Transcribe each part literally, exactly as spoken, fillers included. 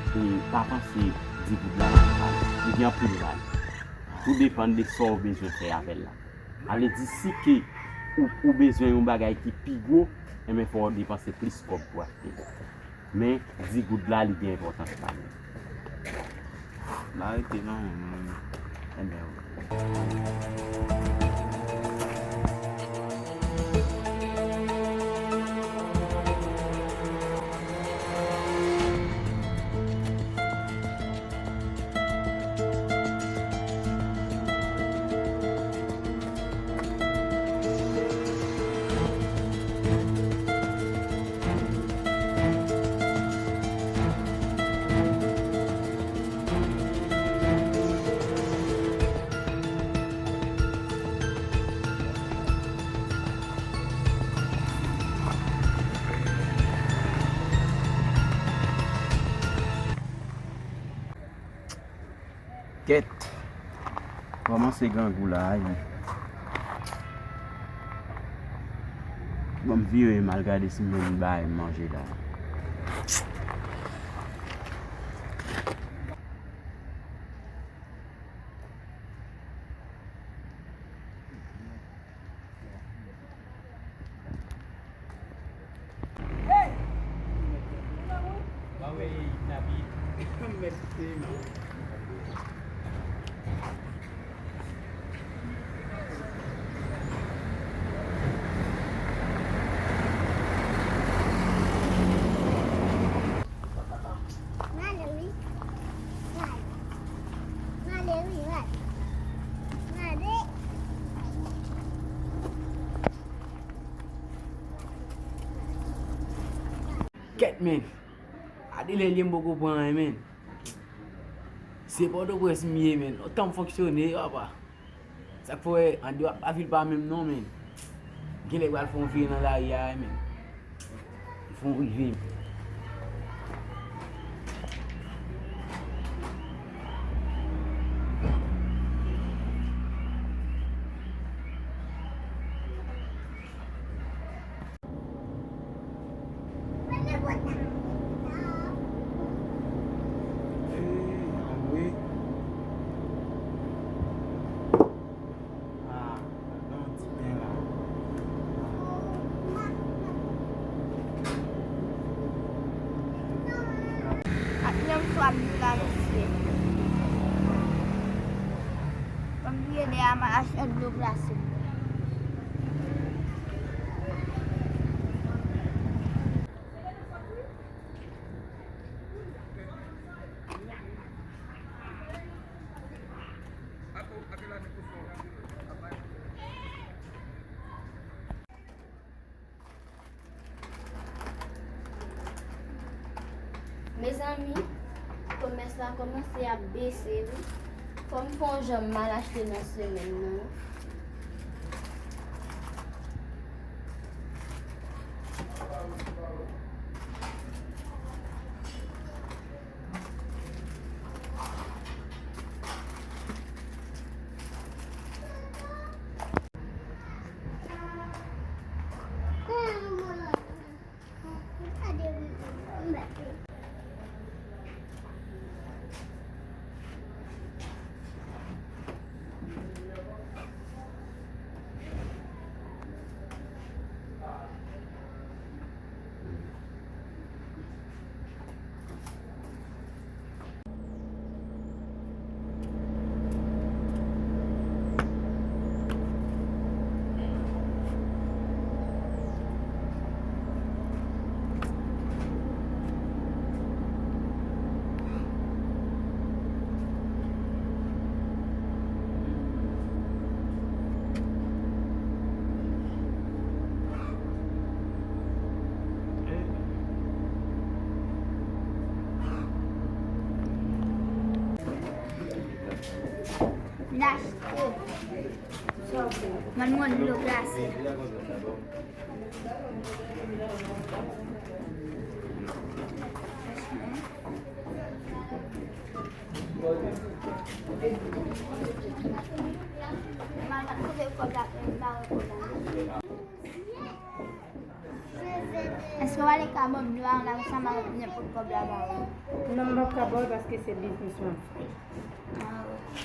E pa panse di goud la mal pale. Li gen anpil vale. Tou depann de sa w bezwen fè avè l la. Sa vle di, si ke ou, ou bezwen yon bagay ki pi gwo, enben, fò w depanse plis kòb pou achte l. Men, di goud la, li gen enpòtans pa li. M pa rete non, men, enben, wi. Kèt. Kòmanse grangou la, wi. Ban m vire m al gade si m jwenn bagay m manje la. Kèt, men. A de lè l ye m poko pran anyen, men. Se Pòtoprens m ye, men. Lontan m fonksyone, papa. Sa k fè w wè andeyò a pa vil pa menm non, men. Genlè pral fè yon vire nan lari a, men. Fè yon rive. Ak nèm swa m di la, mesye. Ban m vire dèyè a, m al achte dlo glase. Mezanmi, komès la kòmanse ap bese, wi. Fò m fè yon jan m al achte nan semèn nan, wi. N achte. Mwen, mwen, dlo glase. Èske w a Lè ka ban m dlo a, ann al ansanm avèk nenpòt kòb la ba ou. Non, m p ap ka ba w paske se biznis m ap fè. Ah, ok.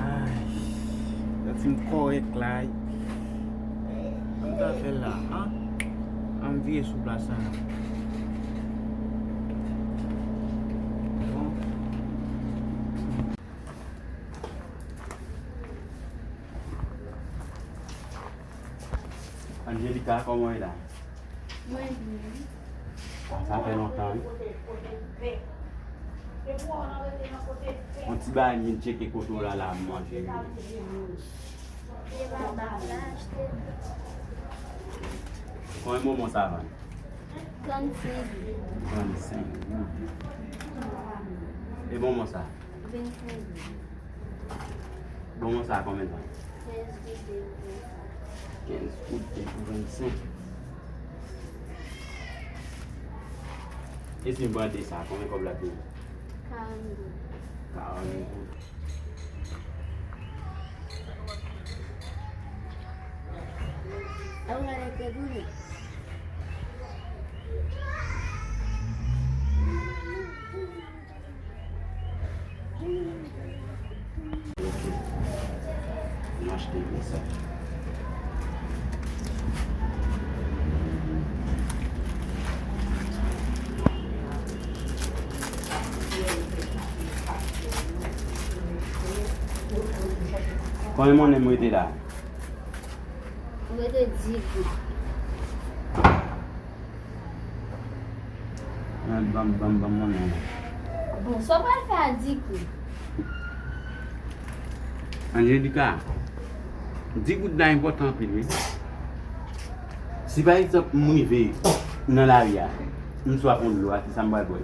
Ay, sa fin kòrèk la. Sa m ta fè la, an? An m vire sou plas la. Bon. Angelica, kòman w ye la? Mwen byen. Ah, sa fè lontan, wi. Yon ti bagay m vin tcheke kote w la, la, m manje, wi. E ba bab la achte. Konbyen bonbon sa vann? Trannsenk. Trannsenk goud. E bonbon sa? Vennsenk goud. Bonbon sa konbyen tan? Kenz goud de pou vennsenk. Kenz goud de pou vennsenk. E si m pran de sa, konbyen kòb l ap vin? Karant goud. Karant goud. Ou gade ke goumen. Ok. Nou achte yon sa. Konbyen monnen m rete la? Ou rete dis goud. Ban m, ban m, ban m monnen an. Bon, sa w pral fè a dis goud? Angelica, dis goud la enpòtan anpil, wi. Si pa egzanp, m rive nan lari a, m swaf yon dlo a, kisa m pral bwè?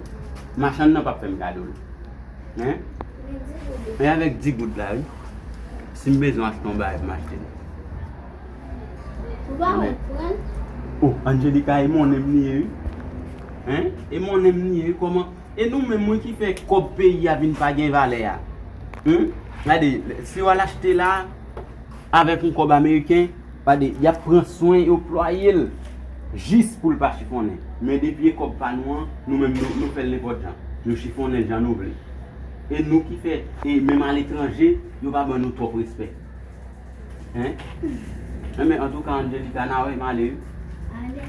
Machann nan p ap fè m kado l. Hein? Men dis goud. E avèk dis goud la, wi. Si m bezwen achte yon bagay pou m achte l. Ou pa konprann? Oh, Angelica, e monnen m li ye, wi. Hein? E monnen m li ye, wi. Kòman? E nou menm, wi, ki fè kòb peyi a vin pa gen valè a. Hein? Gade, si w al achte la, avèk yon kòb ameriken, gade, y ap pran swen, yo plwaye l jis pou l pa chifonnen. Men depi e kòb pa nou an, nou menm, nou, nou fè l nenpòt jan. Nou chifonnen l jan nou vle. E nou ki fè, e menm aletranje, yo pa ban nou twòp respè. Hein? Enben, antouka, Angelica, n a wè, m ale, wi. Ale.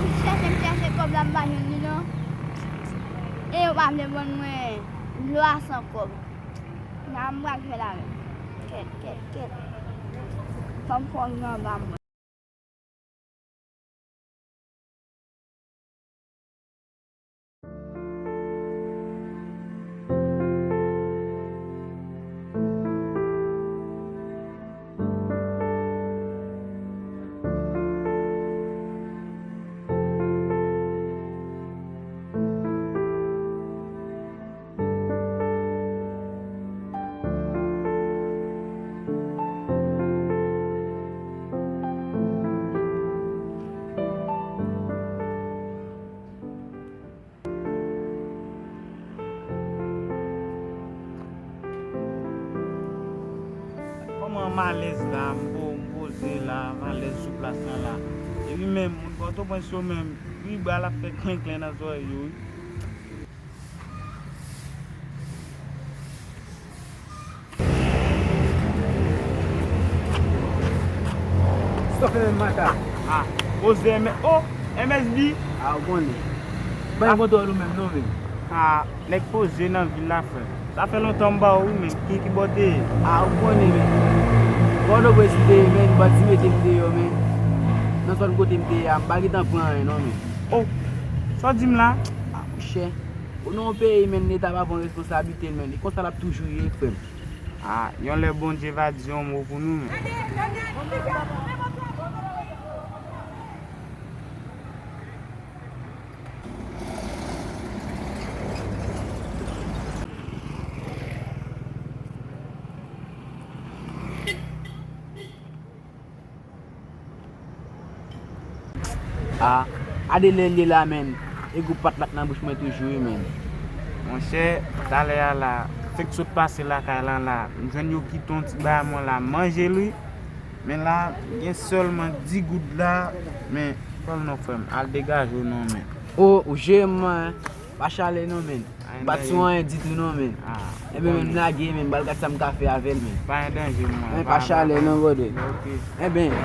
M chèche, m chèche kòb la, m pa jwenn li non. E yo pa vle ban mwen dlo a san kòb. Sa m pral fè la menm? Kèt, kèt, kèt. Fò m fè yon gran ba mwen. M alèz la, m po-, m poze la, m alèz sou plas lan la. Epi menm, moun Pòtoprens yo menm, wi, bal ap fè klenklen nan zòrèy yo, wi. Sa w fè menm maka? Ah, poze M S, oh, M S B. Ah, ou konnen. Ban m kontwòl ou menm non, men. Ah, nèg poze nan vil la, frè. Sa fè lontan m ba w wi, men. Ki, ki bò w te ye? Ah, ou konnen, men. Pòtoprens m te ye, men. Bandi mete m deyò, men. Nan zòn kote m te ye a, m pa gentan pran anyen, non, men. Oh, sa w di m la? Ah, monchè. Ou nan yon peyi, men, Leta pa pran responsablite l, men. E konsa l ap toujou ye, frè m. Ah, yon lè Bondye va di yon mo pou nou, men. Ah, gade lè l ye la, men. E gou patlak nan bouch mwen toujou, wi, men. Monchè, talè a la, fèk sot pase lakay lan la, m jwenn yo kite yon ti bagay mwen la, m manje l, wi. Men la, gen sèlman dis goud la, men, fò l non, frè m, al degaje w non, men. O, ou jere m, mwen. Pa chalè non, men. M pa t sou anyen ditou non, men. Ah, enben, men, m lage, men, m pral gad sa m ka fè avè l, men. Pa gen danje, mwen. Men pa chalè non, brother. Ok. Enben.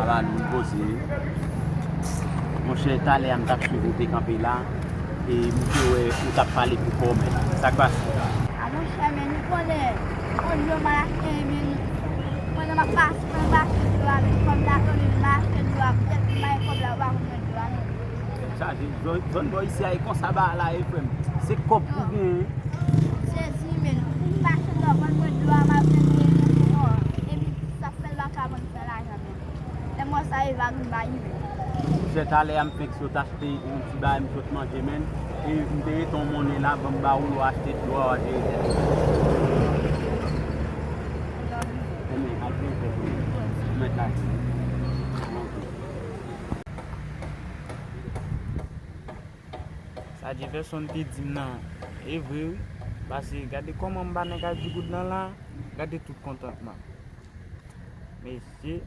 Ala nou poze. Monchè, talè a m t ap swiv ou te kanpe la, e m te wè ou t ap pale pou kò w, men sa k pase? A monchè, men nou konnen, on dlo mal achte, men pandan m ap pase, pandan m ap achte dlo a, men kòb la tonbe, men m achte dlo a, poutèt m pa gen kòb la, ou pa konn mwen dlo a, non. Chaje, zòn, zòn bò isi a, e konsa bagay la ye, frè m. Se kòb pou genyen. Sezi, men, m achte dlo a, vann mwen dlo a, m al fè mwen dlo a, epi sa fè l pa ka vann fè lajan, men. Lè m wè sa e vag m bay wi. Monchè, talè a m fenk sot achte yon ti bagay m sot manje, men. E m te rete yon monnen la, ban m ba ou, ou achte dlo a, w a jere tèt ou. Enben, al jere tèt ou. Mèt la. Sa Jefferson te di m nan, e vre wi. Pase gade kòman m ba nèg a dis goud lan la, gade tout kontantman. Mesye,